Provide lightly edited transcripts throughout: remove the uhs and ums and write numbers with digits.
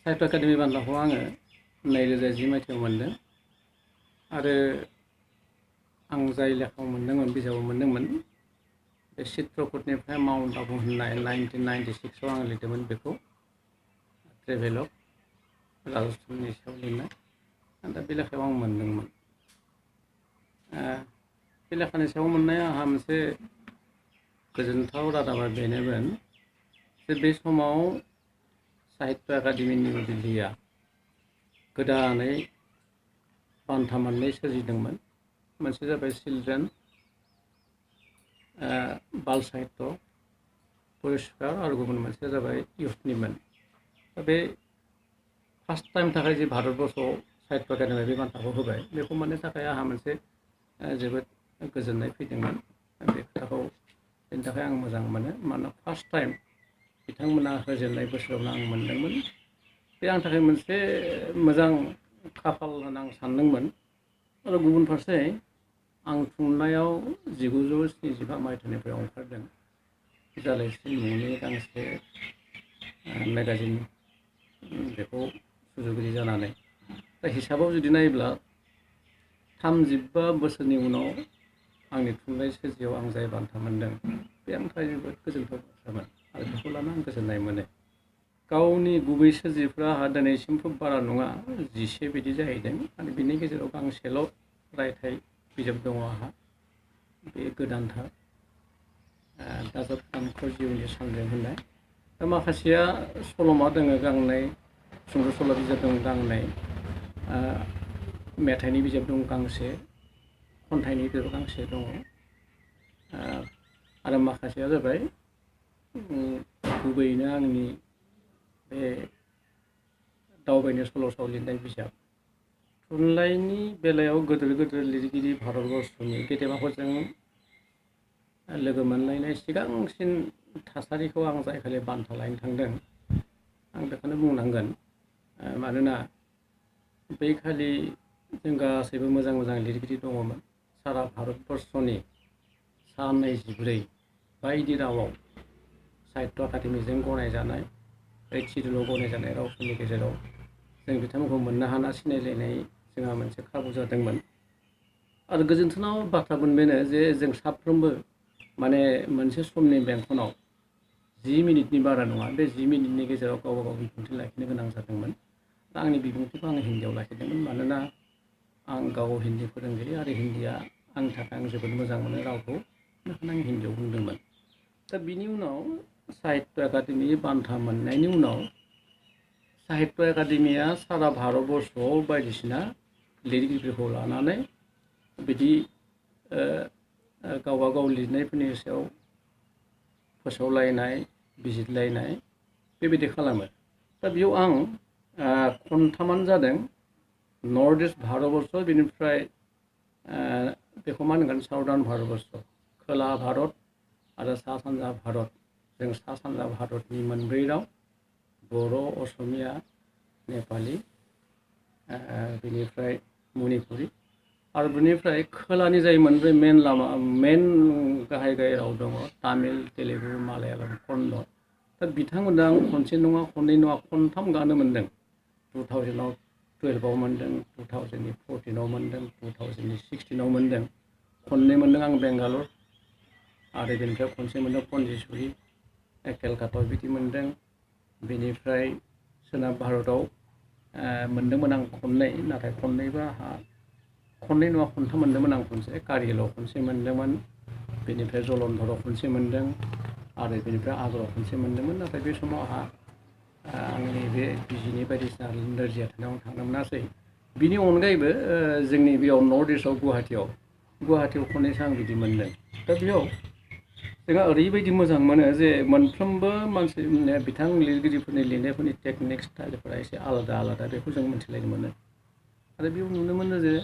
साहित्य academy बान्थाखौ आङो 2010 मायथाइयाव मोनदों आरो आं जाय लेखायाव मोनदोंमोन बिजाबाव मोनदोंमोन बे चित्रकुटनिफ्राय माउन्ट आबु होननाय 1996आव आं लिरदोंमोन बेखौ ट्रेभेलग राजस्थाननि सायाव लिरनाय दा बे लेखायाव आं मोनदोंमोन। बे लेखानि सायाव मोननाय आंहा मोनसे गोजोनथाव रादाबा बेनोमोन जे बे समाव साहित्य एकाडेमि निउ दिल्लीया गोदानै बान्था मोननै सोरजिदोंमोन। मोनसे जाबाय चिलड्रेन बाल साहित्य पुरस्कार आरो गुबुन मोनसेया जाबाय इयुथनिमोन। दा बे फार्स्ट टाइम थाखाय जे भारतबर्षआव साहित्य एकाडेमिया बे बान्थाखौ होबाय बेखौ मोननो थाखाय आंहा मोनसे जोबोद गोजोननाय फैदोंमोन। बे खोथाखौ बेनि थाखाय आं मोजां मोनो मानोना फार्स्ट टाइम बिथांमोना होजेननाय बोसोरावनो आं मोनदोंमोन। बे आंनि थाखाय मोनसे मोजां खाफाल होनना आं सानदोंमोन। आरो गुबुन फारसे आं थुनलाइयाव 1975 मायथाइनिफ्राय ओंखारदों जालायस्रि मुंनि गांसे मेगाजिन बेखौ सुजुगिरि जानानै दा हिसाबाव जुदि नायोब्ला 35 बोसोरनि उनाव आंनि थुनलाइ सोरजियाव आं जाय बान्था मोनदों बे आंनि थाखाय जोबोद गोजोनथाव बाथ्रामोन आरो बेखौ लाना आं गोजोननाय मोनो। गावनि गुबै सोरजिफ्रा आंहा दिनैसिमबो बारा नङा 10 बिदि जाहैदों आरो बिनि गेजेराव गांसेल' रायथाइ बिजाब दङ आंहा बे गोदानथार दाजाब दानख' जिउनि सानरें होननाय। दा माखासेया सल'मा दङ गांनै, सुंद' सल' बिजाब दङ गांनै, मेथाइनि बिजाब दं गांसे, खन्थाइनि बिजाब गांसे दङ आरो माखासेया जाबाय गुबैयैनो आंनि बे दावबायनाय सल' सल लिरनाय बिजाब। थुनलाइनि बेलायाव गोदोर गोदोर लिरगिरि भारतबर्षनि गेदेमाफोरजों लोगो मोनलायनाय सिगांसिन थासारिखौ आं जायखालि बान्था लायनो थांदों आं बेखौनो बुंनांगोन। मानोना बैखालि जों गासैबो मोजां मोजां लिरगिरि दङमोन। सारा भारतबर्षनि सा 24 बायदि रावाव साहित्य एकाडेमिजों गनायजानाय थिरल' गनायजानाय रावफोरनि गेजेराव जों बिथांमोनखौ मोननो हाना सिनायलायनाय जोंहा मोनसे खाबु जादोंमोन। आरो गोजोनथाव बाथ्रामोन बेनो जे जों साफ्रोमबो माने मोनसे समनि बेंखनाव 10 मिनिटनि बारा नङा बे 10 मिनिटनि गेजेराव गावबा गाव बिबुंथि लाखिनो गोनां जादोंमोन। दा आंनि बिबुंथिखौ आं हिन्दीयाव लाखिदोंमोन मानोना आं गाव हिन्दी फोरोंगिरि आरो हिन्दीया आंनि थाखाय आं जोबोद मोजां मोनो रावखौ बेखायनो आं हिन्दीयाव बुंदोंमोन। दा बिनि उनाव साहित्य एकाडेमि बान्था मोननायनि उनाव साहित्य एकाडेमिया सारा भारतबर्षआव बायदिसिना लिरगिरिफोरखौ लानानै बिदि गावबा गाव लिरनायफोरनि सायाव फोसावलायनाय बिजिरलायनाय बेबायदि खालामो। दा बेयाव आं खनथामानो जादों नर्थ इस्ट भारतबर्ष, बेनिफ्राय बेखौ मा होनगोन साउदार्न भारतबर्ष, खोला भारत आरो सा सानजा भारत। जों सा सानजा भारतनि मोनब्रै राव बर', असमिया, नेपालि, बेनिफ्राय मणिपुरि आरो बेनिफ्राय खोलानि जाय मोनब्रै मेन गाहाय गाहाय राव दङ तामिल, तेलेगु, मालायालाम, कन्नड़। दा बिथांमोना आं खनसे नङा खननै नङा खनथाम गानो मोनदों। 2012आव मोनदों, 2014आव मोनदों, 2016आव मोनदों। खननै मोनदों आं बेंगालर आरो बेनिफ्राय खनसे मोनदों पन्डिचेरि केलकातायाव बिदि मोनदों। बेनिफ्राय सोनाब भारताव मोनदोंमोन आं खननै, नाथाय खननैबो आंहा खननै नङा खनथाम मोनदोंमोन आं खनसे कारिलाव खनसे मोनदोंमोन, बेनिफ्राय जलन्धराव खनसे मोनदों आरो बेनिफ्राय आगराव खनसे मोनदोंमोन। नाथाय बे समाव आंहा आंनि बे बिजिनि बायदिसिना नोरजिया थानायाव थांनो मोनासै। बिनि अनगायैबो जोंनि बेयाव नर्थ इस्टआव गुवाहाटियाव खननैसो आं बिदि मोनदों। दा बेयाव जोंहा ओरैबायदि मोजां मोनो जे मोनफ्रोमबो मानसि बिथां लिरगिरिफोरनि लिरनायफोरनि टेकनिक स्टाइलफोरा एसे आलादा आलादा बेखौ जों मिथिलायनो मोनो। आरो बेयाव नुनो मोनो जे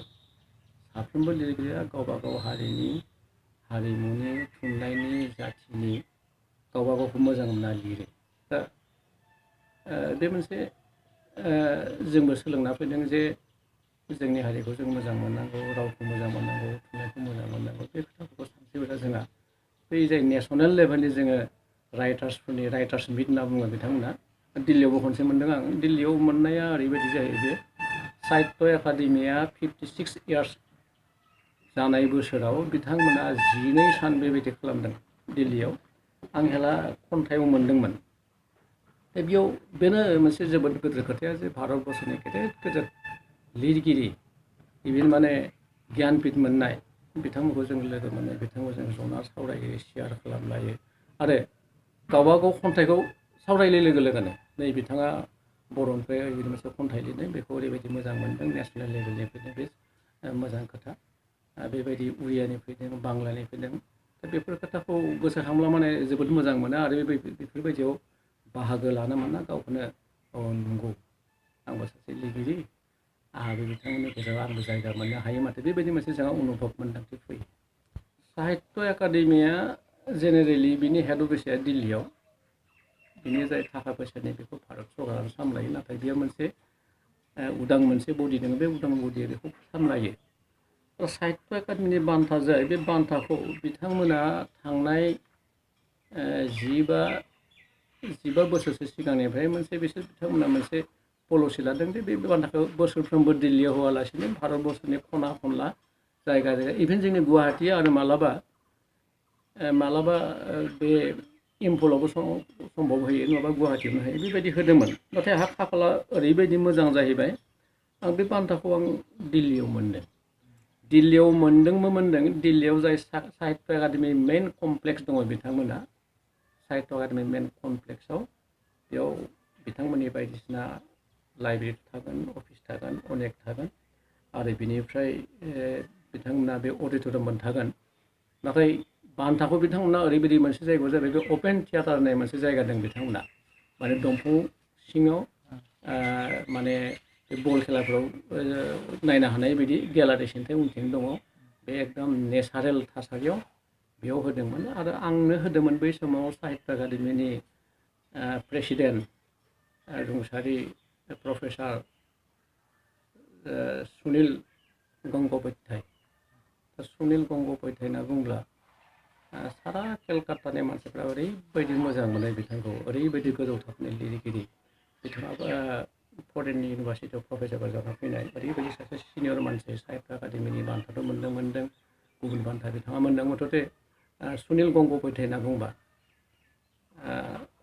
साफ्रोमबो लिरगिरिया गावबा गाव हारिनि हारिमुनि थुनलाइनि जाथिनि गावबा गावखौ मोजां मोनना लिरो। दा बे मोनसे जोंबो सोलोंना फैदों जे जोंनि हारिखौ जों मोजां मोननांगौ, रावखौ मोजां मोननांगौ, थुनलाइखौ मोजां मोननांगौ। बे खोथाफोरखौ सानस्रिबोला जोंहा बै जाय नेसनेल लेभेलनि जोङो राइटार्स मिट होनना बुङो बिथांमोना दिल्लीयावबो खनसे मोनदों आं। दिल्लीयाव मोननाया ओरैबायदि जायो बे साहित्य एकाडेमिया 56 इयार्स जानाय बोसोराव बिथांमोना 12 सान बेबायदि खालामदों दिल्लीयाव। आं हेला खन्थाइयाव मोनदोंमोन। दा बेयाव बेनो मोनसे जोबोद गिदिर खोथाया जे भारतबर्सनि गेदेर गेदेर लिरगिरि इभेन माने गियानपिट मोननाय बिथांमोनखौ जों लोगो मोनो, बिथांमोनजों जना सावरायो, शेयार खालामलायो आरो गावबा गाव खन्थाइखौ सावरायनाय लोगो लोगोनो नै बिथाङा बर'निफ्राय ओरैबायदि मोनसे खन्थाइ लिरदों, बेखौ ओरैबायदि मोजां मोनदों, नेसनेल लेभेलनि फैदों, बे मोजां खोथा। बेबायदि उरियानि फैदों, बांलानि फैदों। दा बेफोर खोथाखौ गोसोखांब्ला माने जोबोद मोजां मोनो आरो बेफोरबायदियाव बाहागो लानो मोना गावखौनो नंगौ आंबो सासे लिरगिरि, आंहाबो बिथांमोननि गेजेराव आंबो जायगा मोननो हायो माथो, बेबायदि मोनसे जोंहा अनुभब मोन्दांथि फैयो। साहित्य एकाडेमिया जेनेरेलि बिनि हेड अफिसआ दिल्लीयाव, बिनि जाय थाखा फैसानि बेखौ भारत सरकारा सामलायो, नाथाय बेयो मोनसे उदां मोनसे बडि दङ, बे उदां बडिया बेखौ सामलायो। साहित्य एकाडेमिनि बान्था जाय बे बान्थाखौ बिथांमोना थांनाय 15 बोसोरसो सिगांनिफ्राय मोनसे बिथांमोना मोनसे पलिसि लादों जे बे बान्थाखौ बोसोरफ्रोमबो दिल्लीयाव होआलासिनो भारतबर्सनि खना खनला जायगा जायगा इभेन जोंनि गुवाहाटि आरो मालाबा बे इम्फलावबो सम्भब होयो, नङाबा गुवाहाटियावनो होयो, बेबायदि होदोंमोन। नाथाय आंहा खाफाला ओरैबायदि मोजां जाहैबाय, आं बे बान्थाखौ आं दिल्लीयाव मोनदों। दिल्लीयाव मोनदों। दिल्लीयाव जाय साहित्य एकाडेमि मेइन कमप्लेक्स दङ बिथांमोना, साहित्य एकाडेमि मेइन कमप्लेक्सआव बेयाव बिथांमोननि बायदिसिना लाइब्रेरि थागोन, अफिस थागोन, अनेक थागोन आरो बिनिफ्राय बिथांमोना बे अडिट'रियाम थागोन। नाथाय बान्थाखौ बिथांमोना ओरैबायदि मोनसे जायगायाव जाबाय, बे अपेन थियेटार होननाय मोनसे जायगा दं बिथांमोना, माने दंफां सिङाव माने बल खेलाफ्राव नायनो हानाय बायदि गेलारि सिन्थाय उनथिं दङ। बे एकदम नेचारेल थासारियाव बेयाव होदोंमोन आरो आंनो होदोंमोन बै समाव साहित्य एकाडेमिनि प्रेसिडेन्ट रुंसारि प्रफेसार सुनिल गंग'पाध्याय। सुनिल गंग'पाध्याय होनना बुंब्ला सारा केलकातानि मानसिफ्रा ओरैबायदि मोजां मोनो बिथांखौ, ओरैबायदि गोजौ थाखोनि लिरगिरि। बिथाङाबो फरेन इउनिभारसिटियाव प्रफेसार जाना फैनाय ओरैबायदि सासे सिनियर मानसि, साहित्य एकाडेमिनि बान्थाथ' मोनदों, गुबुन बान्था बिथाङा मोनदों। मथथे सुनिल गंग'पाध्याय होनना बुंबा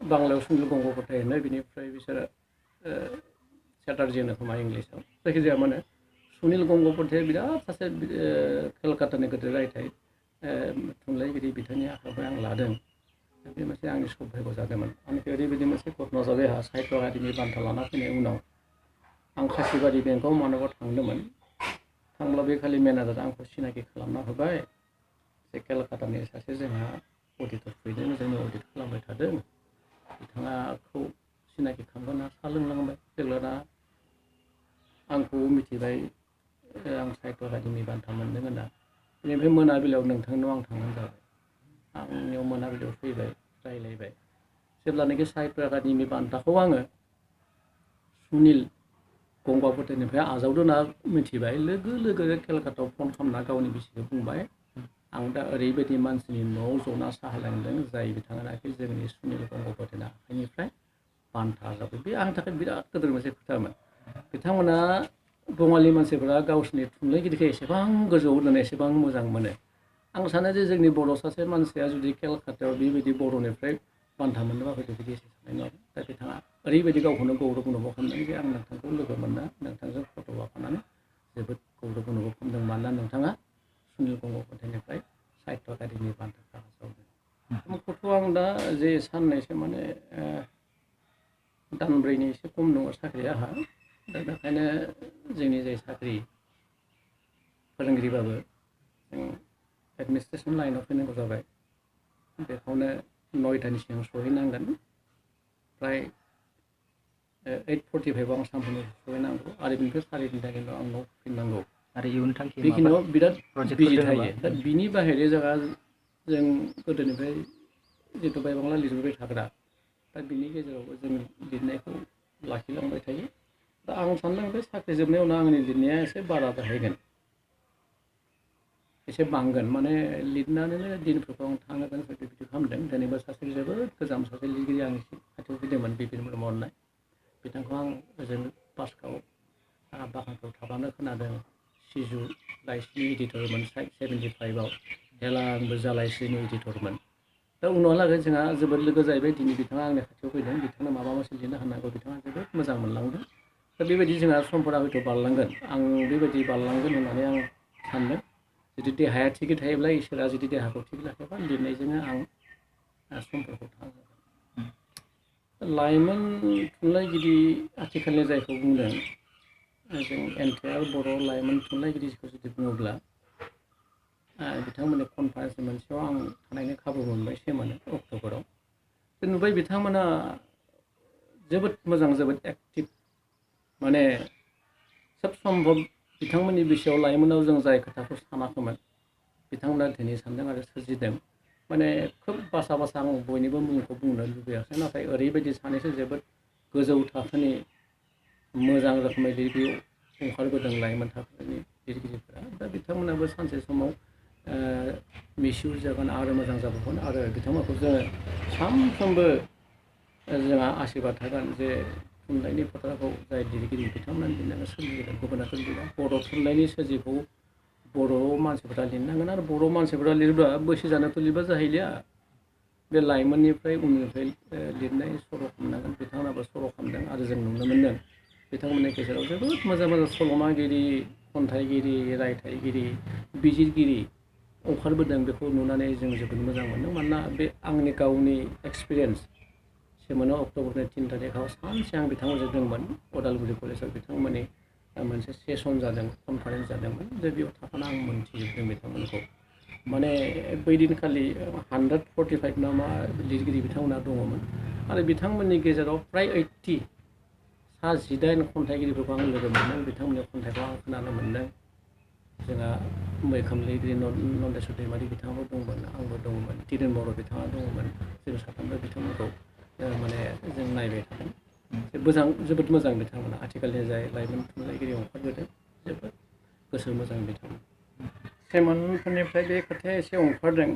बांलायाव सुनिल गंग'पाध्याय होनो, बिनिफ्राय बिसोरो चेटार्जि होनो खोमा इंलिसाव, जायखिजाया माने सुनिल गंग'पाध्याय बिराद सासे केलकातानि गोदो रायथाइ थुनलाइगिरि, बिथांनि आखाइखौ आं लादों। बे मोनसे आंनि सौभाग्य जादोंमोन। आंनिफ्राय ओरैबायदि मोनसे घटना जाबाय, आंहा साहित्य एकाडेमि बान्था लाना फैनाय उनाव आं खासिबारि बेंकआव मानोबा थांदोंमोन। थांब्ला बे खालि मेनेजारा आंखौ सिनाखि खालामना होबाय जे केलकातानि सासे जोंहा अडिटर फैदों, जोंनि अडिट खालामबाय थादों, बिथाङाखौ सिनाखि खालामना साहा लोंलांबाय। जेब्लाना आंखौ मिथिबाय आं साहित्य एकाडेमि बान्था मोनदों होनना, बेनिफ्राय मोनाबिलियाव नोंथांनाव आं थांनानै जाबाय। आंनियाव मोनाबिलियाव फैबाय, रायज्लायबाय। जेब्लानाखि साहित्य एकाडेमि बान्थाखौ आङो सुनिल गंग'पाध्यायनिफ्राय आजावदों होनना मिथिबाय, लोगो लोगो केलकातायाव फन खालामना गावनि बिसिखौ बुंबाय, आं दा ओरैबायदि मानसिनि न'आव जना साहा लोंदों जाय बिथाङानाखि जोंनि सुनिल गंग'पाध्यायनि आखाइनिफ्राय बान्था जाबाय। बे आंनि थाखाय बिराद गिदिर मोनसे खोथामोन। बिथांमोना बङालि मानसिफोरा गावसोरनि थुनलाइगिरिखौ एसेबां गोजौआव दोनो, एसेबां मोजां मोनो। आं सानो जे जोंनि बर' सासे मानसिया जुदि केलकातायाव बेबायदि बर'निफ्राय बान्था मोनोबा हयथ' बिदि एसे साननाय नङा। दा बिथाङा ओरैबायदि गावखौनो गौरब अनुभब खालामदों जे आं नोंथांखौ लोगो मोनना नोंथांजों फट' लाफानानै जोबोद गौरब अनुभब खालामदों, मानोना नोंथाङा सुनिल गंग'पाध्यायनिफ्राय साहित्य एकाडेमि बान्था आजावदों। गथ' आं दा जे साननैसो माने दानब्रैनि एसे खम दङ साख्रिया आंहा, दा बेखायनो जोंनि जाय साख्रि फोरोंगिरिबाबो जों एडमिनिस्ट्रेसन लाइनाव फैनांगौ जाबाय। बेखौनो 9टानि सिगां सहैनांगोन। फ्राय 8:45 आं सानफ्रोमबो सहैनांगौ आरो बेनिफ्राय 3:30 खिन्थु आं न'आव फैफिननांगौ आरो इयुन थांखि बेखिनियाव बिराद बिजि थायो। दा बिनि बाहेरै जोंहा जों गोदोनिफ्राय जिथु बायबांला लिरबोबाय थाग्रा, दा बिनि गेजेरावबो जों लिरनायखौ लाखिलांबाय थायो। दा आं सानदों बे साख्रि जोबनायावनो आंनि लिरनाया एसे बारा जाहैगोन। एसे बांगोन माने लिरनानैनो दिनफोरखौ आं थाङोगोन बिदि खालामदों दिनैबो सासे जोबोद गोजाम सासे लिरगिरि आंनि खाथियाव फैदोंमोन बिपिन ब्रह्म होननाय बिथांखौ आं ओजों पासकाव बागानफ्राव थाबानो खोनादों सिजु लाइसिनि एडिटरमोन 75आव हेलांबो जालायस्रिनि एडिटरमोन दा उनावहालागै जोंहा जोबोद लोगो जाहैबाय दिनै बिथाङा आंनि खाथियाव फैदों बिथांनो माबा मोनसे लिरनो हानांगौ बिथाङा जोबोद मोजां मोनलांदों दा बेबायदि जोंहा समफोरा हयथ' बारलांगोन आं बेबायदि बारलांगोन होननानै आं सानदों जुदि देहाया थिगै थायोब्ला इसोरा जुदि देहाखौ थिग लाखियोबा लिरनायजोंनो आं समफोरखौ थाङो लाइमोन थुनलाइगिरि आथिखालनि जायखौ बुंदों जों एनटिआर बर' लाइमोन थुनलाइगिरिखौ जुदि बुङोब्ला बिथांमोननि कनफारेन्स मोनसेयाव आं थानायनि खाबु मोनबाय सेमोन अक्ट'बराव नुबाय बिथांमोना जोबोद मोजां जोबोद एक्टिभ माने सोब सम्भब बिथांमोननि बैसोआव लाइमोनाव जों जाय खोथाखौ सानाखैमोन बिथांमोना दिनै सानदों आरो सोरजिदों माने खोब बासा बासा आं बयनिबो मुंखौ बुंनो लुबैयाखै नाथाय ओरैबायदि सानैसो जोबोद गोजौ थाखोनि मोजां रोखोमै लिरगिरि ओंखारबोदों लाइमोन थाखोनि लिरगिरिफोरा दा बिथांमोनाबो सानसे समाव मिसुर जागोन आरो मोजां जाबावगोन आरो बिथांमोनखौ जोङो सानफ्रोमबो जोंहा आशीर्बाद थागोन जे थुनलाइनि फोथारखौ जाय लिरगिरि बिथांमोना लिरनानै सोरजिगोन गुबुनाथ' लिरा बर' थुनलाइनि सोरजिखौ बर' मानसिफोरा लिरनांगोन आरो बर' मानसिफोरा लिरबा बैसो जानायाथ' लिरबा जाहैलिया बे लाइमोननिफ्राय उननिफ्राय लिरनाय सर' खालामनांगोन बिथांमोनाबो सर' खालामदों आरो जों नुनो मोनदों बिथांमोननि गेजेराव जोबोद मोजां मोजां सल'मागिरि खन्थाइगिरि रायथाइगिरि बिजिरगिरि ओंखारबोदों बेखौ नुनानै जों जोबोद मोजां मोनदों मानोना बे आंनि गावनि एक्सपिरियेन्स सेमोन अक्ट'बरनि 3 तारिखआव सानसे आं बिथांमोनजों दंमोन अदालगुरि कलेजाव बिथांमोननि मोनसे सेसन जादों कनफारेन्स जादोंमोन जे बेयाव थाफाना आं मोनथिजोबदों बिथांमोनखौ माने बै दिनखालि 145 ना मा लिरगिरि बिथांमोना दङमोन आरो बिथांमोननि गेजेराव फ्राय 18 खन्थाइगिरिफोरखौ आं लोगो मोन्दों बिथांमोननि खन्थाइखौ आं खोनानो मोन्दों जोंहा मैखोम लिरगिरि नन्देस्वर दैमारि बिथाङाबो दंमोन आंबो दङमोन तिरेन बर' बिथाङा दङमोन जों साथामबो बिथांमोनखौ माने जों नायबाय थादों जोबोद मोजां बिथांमोना आथिखालनि जाय लाइमोन थुनलाइगिरि ओंखारबोदों जोबोद गोसो मोजां बिथांमोन सेमोनफोरनिफ्राय बे खोथाया एसे ओंखारदों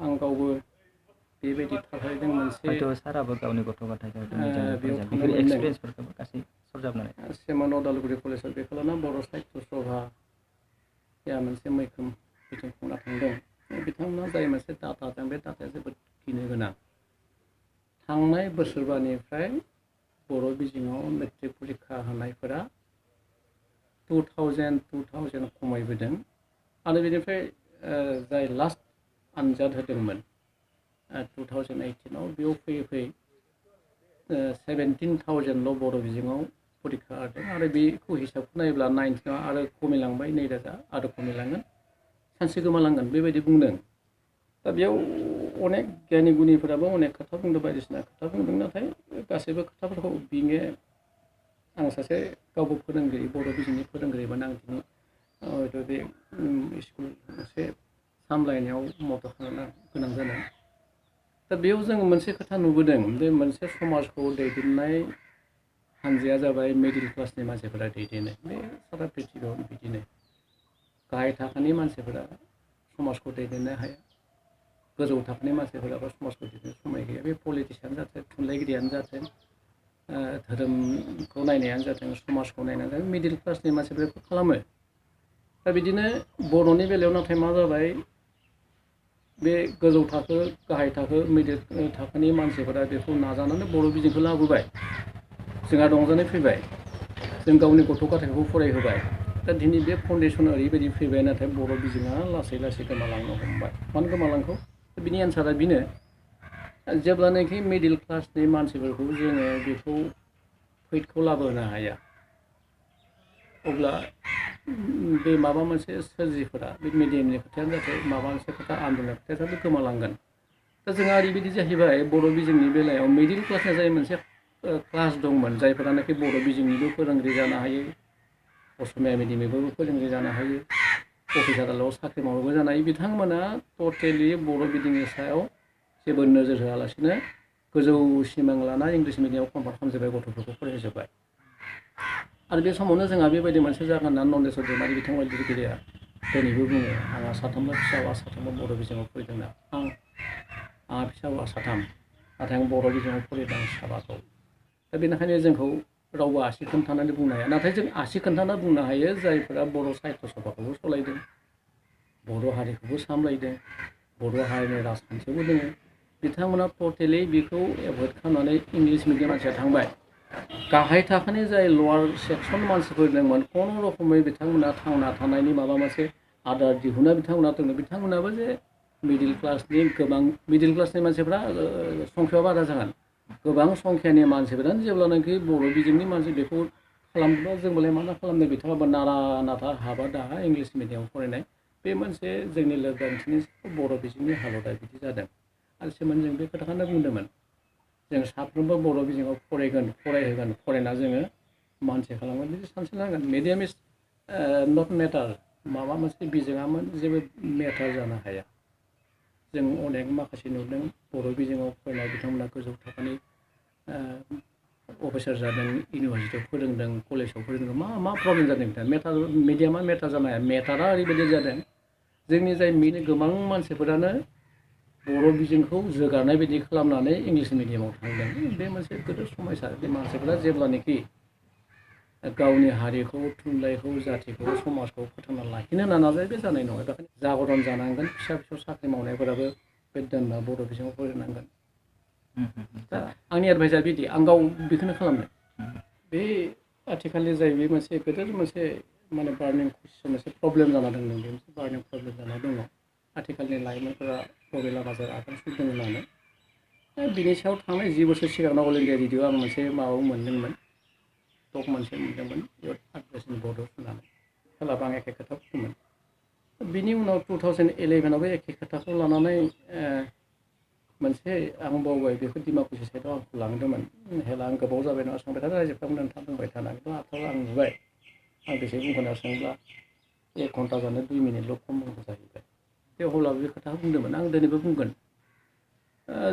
आं गावबो बेबायदि थासारिजों मोनसे साराबो गावनि गथ' गथायखौ बेयाव थांनो मोनदों गासै सरजाबनानै सेमोन अदालगुरि कलेजाव बेखौल'ना बर' साहित्य सभाया मोनसे मैखोम बिथिं खुंना थांदों बिथांमोना जाय मोनसे डाटाजों बे डाटाया जोबोद गिनो गोनां थांनाय बोसोरबानिफ्राय बर' बिजोङाव मेट्रिक परिखा होनायफोरा 2000 खमायबोदों आरो बेनिफ्राय जाय लास्ट आनजाद होदोंमोन 2018आव बेयाव फैयै फैयै 17,000ल' बर' बिजोङाव परिखा होदों आरो बेखौ हिसाबखौ नायोब्ला 19 आरो खमायलांबाय 2000 आरो खमायलांगोन सानसे गोमालांगोन बेबायदि बुंदों दा बेयाव अनेक गियानि गुनिफोराबो अनेक खोथा बुंदों बायदिसिना खोथा बुंदों नाथाय गासैबो खोथाफोरखौ बिनो आं सासे गावबो फोरोंगिरि बर' बिजोंनि फोरोंगिरिमोन आं दिनै हयथ' बे स्कुल मोनसे सामलायनायाव मदद खालामनो गोनां जादों दा बेयाव जोङो मोनसे खोथा नुबोदों बे मोनसे समाजखौ दैदेननाय हानजाया जाबाय मिडिल क्लासनि मानसिफोरा दैदेनो बे सारा प्रिथिबियाव बिदिनो गाहाय थाखोनि मानसिफोरा समाजखौ दैदेननो हाया गोजौ थाखोनि मानसिफोराबो समाजखौ दैदेननो समाय गैया बे पलिटिसियानो जाथों थुनलाइगिरियानो जाथों धोरोमखौ नायनायानो जाथों समाजखौ नायनायानो जाथों मिडिल क्लासनि मानसिफोरा बेखौ खालामो दा बिदिनो बर'नि बेलायाव नाथाय मा जाबाय बे गोजौ थाखो गाहाय थाखो मिडिल थाखोनि मानसिफोरा बेखौ नाजानानै बर' बिजोंखौ लाबोबाय जोंहा रंजानाय फैबाय जों गावनि गथ' गथायखौ फरायहोबाय दा दिनै बे फाउन्डेसन ओरैबायदि फैबाय नाथाय बर' बिजोङा लासै लासै गोमालांनो हमबाय मानो गोमालांखौ बिनि एन्सारा बेनो जेब्लानाखि मिडिल क्लासनि मानसिफोरखौ जोङो बेखौ फैटखौ लाबोनो हाया अब्ला बे माबा मोनसे सोरजिफोरा बे मिडियामनि खोथायानो जाथों माबा मोनसे खोथा आन्दलननि खोथाया जाथों गोमालांगोन दा जोंहा ओरैबायदि जाहैबाय बर' बिजोंनि बेलायाव मिडिल क्लासनि जाय मोनसे क्लास दंमोन जायफोरानाखि बर' बिजोंनिबो फोरोंगिरि जानो हायो असमिया मिडियामनिबो फोरोंगिरि जानो हायो अफिसाराव साख्रि मावनोबो जानो हायो बिथांमोना टटेलि बर' बिजोंनि सायाव जेबो नोजोर होआलासिनो गोजौ सिमां लाना इंलिस मिडियामाव कनभार्ट खालामजोब्बाय गथ'फोरखौ फरायहोजोब्बाय आरो बे समावनो जोंहा बेबायदि मोनसे जागोन होनना नन्देस्वर दैमारि बिथांमोन लिरगिरिया दिनैबो बुङो आंहा साथामबो फिसा साथामबो बर' बिजोङाव फरायदोंना आंहा फिसा साथाम नाथाय आं बर' बिजोङाव फरायदों साबाखौ दा बेनिखायनो जोंखौ रावबो आसि खोन्थानानै बुंनो हाया नाथाय जों आसि खोन्थाना बुंनो हायो जायफोरा बर' साहित्य सभाखौबो सालायदों बर' हारिखौबो सामलायदों बर' हारिनि राजखान्थियावबो दङ बिथांमोना टटेलि बेखौ एभयड खालामनानै इंलिस मिडियाम मानसिया थांबाय गाहाय थाखोनि जाय लवार सेक्सन मानसिफोर दंमोन खुनु रोखोमै बिथांमोना थांना थानायनि माबा मोनसे आदार दिहुना बिथांमोना दङ बिथांमोनाबो जे मिडिल क्लासनि गोबां मिडिल क्लासनि मानसिफ्रा संख्यायाव बारा जागोन गोबां संख्यानि मानसिफोरानो जेब्लानाखि बर' बिजोंनि मानसि बेखौ खालामोबा जोंबालाय मा खालामनो बिथाङाबो नारा नाथा हाबा दाहा इंलिस मिडियामाव फरायनाय बे मोनसे जोंनि लोरबांथिनि बर' बिजोंनि हालोदा बिदि जादों आरो सेमोन जों बे खोथाखौनो बुंदोंमोन जों साफ्रोमबो बर' बिजोङाव फरायहोगोन फरायना जोङो मानसि खालामगोन बिदि सानस्रिनांगोन मिडियाम इज नट मेटार माबा मोनसे बिजोङामोन जेबो मेटार जानो हाया जों अनेक माखासे नुदों बर' बिजोङाव फरायनाय बिथांमोना गोजौ थाखोनि अफिसार जादों इउनिभारसिटियाव फोरोंदों कलेजाव फोरोंदों मा प्रब्लेम जादों बिथाङा मेटार मिडियामा मेटार जानो हाया मेटारा ओरैबायदि जादों जोंनि जाय गोबां मानसिफोरानो बर' बिजोंखौ जोगारनाय बायदि खालामनानै इंलिस मिडियामाव थांदों बे मोनसे गोदोर समयसा बे मानसिफोरा जेब्लानोखि गावनि हारिखौ थुनलाइखौ जाथिखौ समाजखौ फोथांना लाखिनो नाजायो बे जानाय नङा बेखायनो जागरन जानांगोन फिसा फिसौ साख्रि मावनायफोराबो बे दोनना बर' बिजोङाव फरायनांगोन दा आंनि एडभाइसआ बिदि आं गाव बेखौनो खालामदों बे आथिखालनि जाय बे मोनसे गोदोर मोनसे माने बार्निं मोनसे प्रब्लेम जाना दङ बे मोनसे बार्निं प्रब्लेम जाना दङ आथिखालनि लाइमोनफोरा बबे लामाजों आगान सुरदों होननानै बिनि सायाव थांनाय 10 बोसोर सिगां अल इन्डिया रेडिअ आं मोनसे माबायाव मोनदोंमोन टक मोनसे मोनदोंमोन इउथ एडभाइस बर्डआव होनानै हेलाबो आं एखे खोथा बुंदोंमोन बिनि उनाव 2011आवबो एखे खोथाखौ लानानै मोनसे आं बावबाय बेखौ डिमाकुसि साइडआव आंखौ लांदोंमोन हेला आं गोबाव जाबाय नङा सोंबाय थादों रायजोफ्रा नोंथाङा बुंबाय थानांगौ आथिखालाव आं नुबाय आं बेसे बुंखोना सोंब्ला 1 घन्टा जानो 2 मिनिटल' खम बुंगौ जाहैबाय बे अब्लाबो बे खोथाखौ बुंदोंमोन आं दिनैबो बुंगोन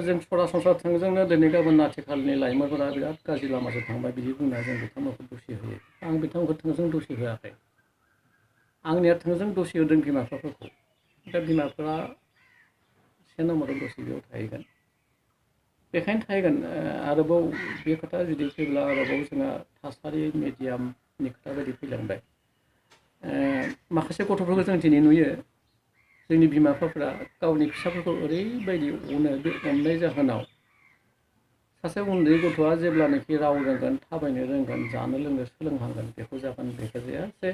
जों सरासनस्रा थोंजोंनो दिनै गाबोन आथिखालनि लाइमोनफोरा बिराद गाज्रि लामाजों थांबाय बिदि बुंना जों बिथांमोनखौ दुसि होयो आं बिथांमोनखौ थोंजों दुसि होआखै आंनिया थोंजों दुसि होदों बिमा बिफाफोरखौ दा बिमाफोरा 1 नम्बराव दसे बेयाव थाहैगोन बेखायनो थाहैगोन आरोबाव बे खोथा जुदि फैब्ला आरोबाव जोंहा थासारि मिडियामनि खोथा बायदि फैलांबाय माखासे गथ'फोरखौ जों दिनै नुयो जोंनि बिमा बिफाफ्रा गावनि फिसाफोरखौ ओरैबायदि अनो बे अननाय जाहोनाव सासे उन्दै गथ'आ जेब्लानाखि राव रोंगोन थाबायनो रोंगोन जानो लोंनो सोलोंहांगोन बेखौ जागोन बेखौ जाया जे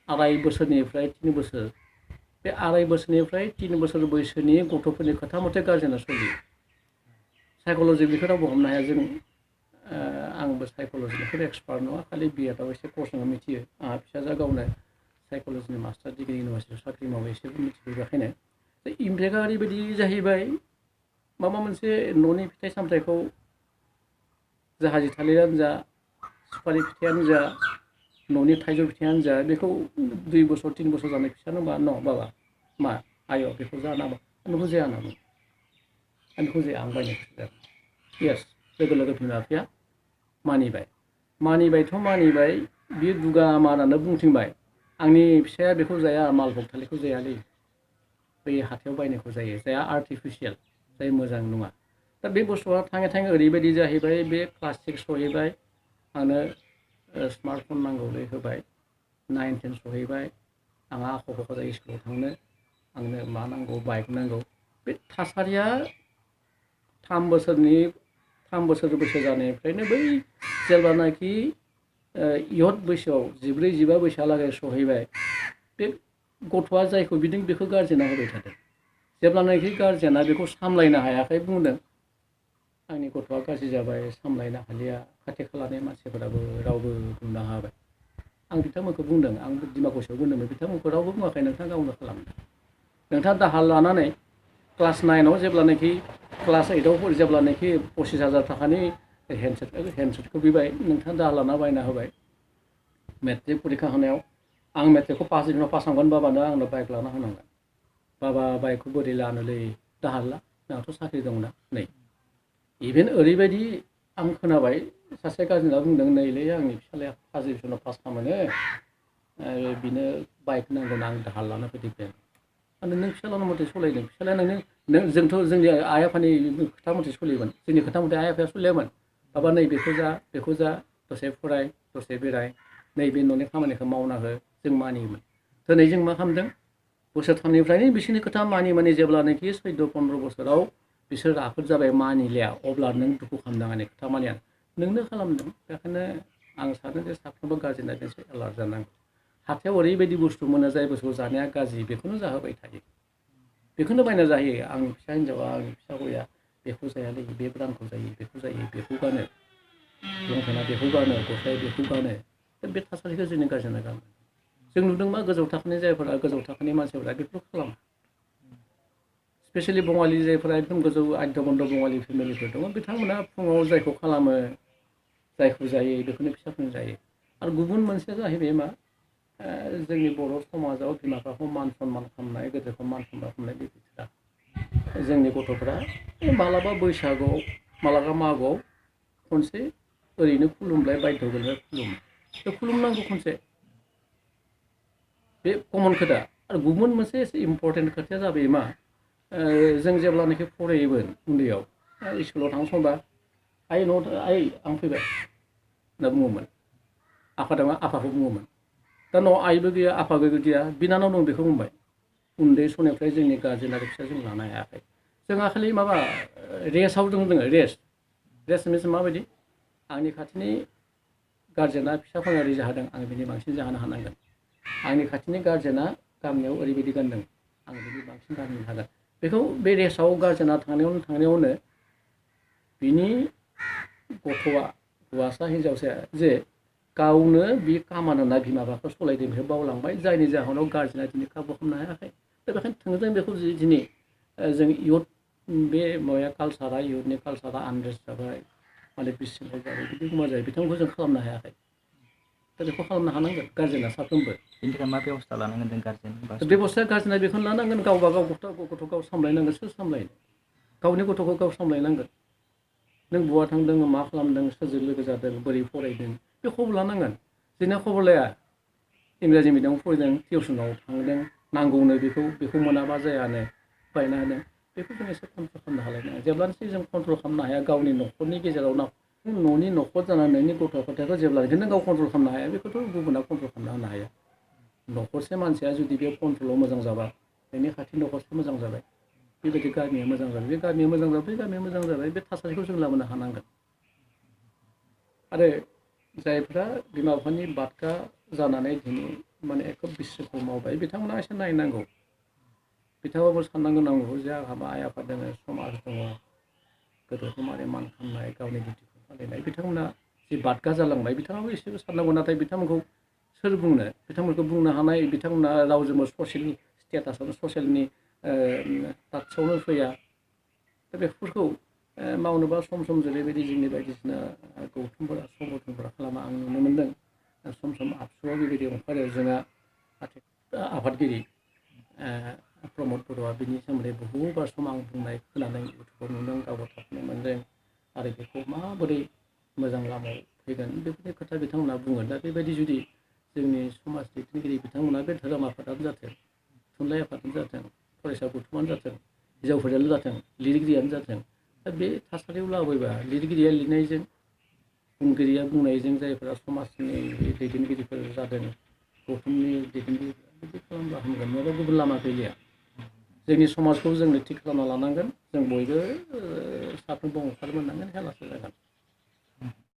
2.5 बोसोरनिफ्राय 3 बोसोर बे 2.5 बोसोरनिफ्राय 3 बोसोर बैसोनि गथ'फोरनि खोथा मथे गारजेना सोलियो साइक'ल'जि बेखौ रावबो हमनो हाया जों आंबो साइक'ल'जिनिखौ एक्सपार्ट नङा खालि बिएडआव एसे कर्स दङ मिथियो आंहा फिसाजोआ गावनो साइक'ल'जिनि मास्टार डिग्रि इउनिभारसिटियाव साख्रि मावो एसे मिथियो बेखायनो इम्पेक्टआ ओरैबायदि जाहैबाय माबा मोनसे न'नि फिथाइ सामथाइखौ जाहाजि थालिरानो जा सुपारि फिथाइयानो जा न'नि थाइजौ फिथाइयानो जा बेखौ 2 बोसोर 3 बोसोर जानाय फिसानो मा न' बाबा मा आय' बेखौ जानांगौ आं बेखौ जाया होनना बुङो आं बेखौ जाया आं बायनो गोसो जागोन येस लोगो लोगो बिमा बिफाया मानिबायथ' मानिबाय बियो दुगा मानानो बुंथिंबाय आंनि फिसाया बेखौ जाया मालभग थालिरखौ जायालै बै हाथायाव बायनायखौ जाया आर्टिफिसियेल जाय मोजां नङा दा बे बुस्थुआ थाङै थाङै ओरैबायदि जाहैबाय बे क्लास 6 सहैबाय आंनो स्मार्टफन नांगौलै होबाय 9, 10 सहैबाय आंहा आख' फाख' जायो स्कुलाव थांनो आंनो मा नांगौ बाइक नांगौ बे थासारिया 3 बोसोर बैसो जानायनिफ्रायनो बै जेब्लानाखि इयथ बैसोआव 14-15 बैसोहालागै सहैबाय बे गथ'आ जायखौ बिदों बेखौ गारजेना होबाय थादों जेब्लानाखि गारजेना बेखौ सामलायनो हायाखै बुंदों आंनि गथ'आ गाज्रि जाबाय सामलायनो हालिया खाथि खालानि मानसिफोराबो रावबो बुंनो हाबाय आं बिथांमोनखौ बुंदों आं डिमाकुसियाव बुंदोंमोन बिथांमोनखौ रावबो बुङाखै नोंथाङा गावनो खालामदों नोंथाङा दाहार लानानै क्लास 9आव जेब्लानाखि क्लास 8आव जेब्लानाखि 25,000 थाखानि हेन्डसेटखौ बिबाय नोंथाङा दाहार लाना बायना होबाय मेट्रिक परिखा होनायाव आं मेट्रिकखौ पास खालामगोन बाबानो आंनो बाइक लाना होनांगोन बाबा बाइकखौ बोरै लानोलै दाहार ला नोंहाथ' साख्रि दंना नै इभेन ओरैबायदि आं खोनाबाय सासे गारजेना बुंदों नैलै आंनि फिसालाया फार्स्ट डिभिजनाव पास खालामो बिनो बाइक नांगौना आं दाहार लाना फैदों आरो नों फिसालानि मथे सलायदों फिसालाया नों जोंथ' जोंनि आइ आफानि खोथा मथे सोलियोमोन जोंनि खोथा मथे आइ आफाया सोलियामोन बाबा नै बेखौ जा दसे फराय दसे बेराय नैबे न'नि खामानिखौ मावना हो जों मानियोमोन दिनै जों मा खालामदों बोसोरथामनिफ्रायनो बिसोरनि खोथा मानि जेब्लानाखि 14-15 बोसोराव बिसोर राफोद जाबाय मानिलिया अब्ला नों दुखु खालामनाङा आंनि खोथा मानिया नोंनो खालामदों बेखायनो आं सानो जे साफ्रोमबो गारजेना एसे एलार्ट जानांगौ हाथायाव ओरैबायदि बुस्थु मोनो जाय बुस्थुखौ जानाया गाज्रि बेखौनो जाहोबाय थायो बेखौनो बायना जाहोयो आंनि फिसा हिन्जावा आंनि फिसा हौवाया बेखौ जायालै बे ब्रान्डखौ जायो बेखौ गानो लंपेन्टआ बेखौ गानो गस्लाया बेखौ गानो बे थासारिखौ जोंनि गारजेना गानो जों नुदों मा गोजौ थाखोनि जायफोरा गोजौ थाखोनि मानसिफोरा बेफोरखौ खालामो स्पेसियेलि बङालि जायफोरा एकदम गोजौ आद्य बन्द बङालि फेमिलिफोर दङ बिथांमोना फुङाव जायखौ खालामो जायखौ जायो बेखौनो फिसाफोरनो जायो आरो गुबुन मोनसेया जाहैबाय मा जोंनि बर' समाजाव बिमा बिफाखौ मान सनमान खालामनाय गेदेरखौ मान सनमान खालामनाय बे बिथिङा जोंनि गथ'फ्रा मालाबा बैसागुआव मालाबा मागोआव खनसे ओरैनो खुलुमलाय बायद' गोलैबाय खुलुमो बे खुलुमनांगौ खनसे बे कमन खोथा आरो गुबुन मोनसे एसे इम्परटेन्ट खोथाया जाबाय मा जों जेब्लानाखि फरायोमोन उन्दैयाव स्कुलाव थांनो समबा आइ आं फैबाय होनना बुङोमोन आफा दङ आफाखौ बुङोमोन दा न'आव आइबो गैया आफाबो गैया बिनानाव दं बेखौ बुंबाय उन्दै समनिफ्राय जोंनि गारजेन आरो फिसा जों लानो हायाखै जोंहा खालि माबा रेस्टआव जोङो रेस्ट मिन्स माबायदि आंनि खाथिनि गारजेना फिसाफोरा ओरै जाहोदों आं बिनि बांसिन जाहोनो हानांगोन आंनि खाथिनि गारजेना गामियाव ओरैबायदि गानदों आं बिनि बांसिन गाननो हागोन बेखौ बे रेस्टआव गारजेना थांनायावनो बिनि गथ'आ हौवासा हिन्जावसाया जे गावनो बे खामानि होना बिमा बिफाखौ सलायदों बेखौ बावलांबाय जायनि जाहोनाव गारजेना दिनै खाबु खालामनो हायाखै दा बेखायनो थोंजों बेखौ दिनै जों इयुथ बे माबाया कालसारा इयुथनि कालसारा आनरेस्ट जाबाय माने बिसिंखल जाबाय बिदि मा जायो बिथांखौ जों खालामनो हायाखै दा बेखौ खालामनो हानांगोन गारजेना साफ्रोमबो बेनि थाखाय मा बेब'स्था लानांगोन जों गारजेन बेब'स्थाया गारजेना बेखौनो लानांगोन गावबा गाव गथ' गाव सामलायनांगोन सोर सामलायनो गावनि गथ'खौ गाव सामलायनांगोन नों बहा थांदों मा खालामदों सोरजों लोगो जादों बोरै फरायदों बे खबर लानांगोन जोंना खबर लाया इंराजि मिडियामाव फरायदों टिउसनाव थांदों नांगौनो बेखौ मोनाबा जायानो बायना होदों बेखौ जों एसे कन्ट्रल खालामनो हालायनाङा जेब्लानोसि जों कन्ट्रल खालामनो हाया गावनि न'खरनि गेजेराव न'नि न'खर जानानै नोंनि गथ' गथायखौ जेब्लानोखि नों गाव कन्ट्रल खालामनो हाया बेखौथ' गुबुना कन्ट्रल खालामना होनो हाया न'खरसे मानसिया जुदि बे कन्ट्रलाव मोजां जाबा नोंनि खाथि न'खरसे मोजां जाबाय बेबायदि गामिया मोजां जाबाय बे गामिया मोजां जाबाय बे गामिया मोजां जाबाय बे थासारिखौ जों लाबोनो हानांगोन आरो जायफ्रा बिमा बिफानि बादगा जानानै दिनै माने खोब बिस्वखौ मावबाय बिथांमोना एसे नायनांगौ बिथाङाबो साननांगौ नांगौ जे आंहाबो आइ आफा दङ समाज दङ गोदोखौ मारै मान खालामनाय गावनि डिउटिखौ फालिनाय बिथांमोना जि बादगा जालांबाय बिथाङाबो एसेबो साननांगौ नाथाय बिथांमोनखौ सोर बुंनो बिथांमोनखौ बुंनो हानाय बिथांमोना रावजोंबो ससियेल स्टेटासावनो ससियेलनि टाचआवनो फैया दा बेफोरखौ मावनोबा सम जेरैबायदि जोंनि बायदिसिना गौथुमफोरा संगठनफोरा खालामा आं नुनो मोनदों सम आबसुआव बेबायदि ओंखारो जोंहा आफादगिरि प्रमद बर'आ बिनि सोमोन्दै बहुतबार सम आं बुंनाय खोनानाय इउटुबाव नुदों गावबो थाफैनो मोनदों आरो बेखौ माबोरै मोजां लामायाव फैगोन बेफोरनि खोथा बिथांमोना बुङो दा बेबायदि जुदि जोंनि समाज दैदेनगिरि बिथांमोना बे धोरोम आफादानो जाथों थुनलाइ आफादानो जाथों फरायसा गौथुमानो जाथों हिन्जावफोरानो जाथों लिरगिरियानो जाथों दा बे थासारियाव लाबोयोबा लिरगिरिया लिरनायजों बुंगिरिया बुंनायजों जायफोरा समाजनि दैदेनगिरिफोर जादों गौथुमनि दैदेनगिरिफोरा बिदि खालामब्ला हामगोन नङाबा गुबुन लामा गैलिया जोंनि समाजखौ जोंनो थिग खालामना लानांगोन जों बयबो साफ्रोमबो ओंखारबोनांगोन हेलासो जागोन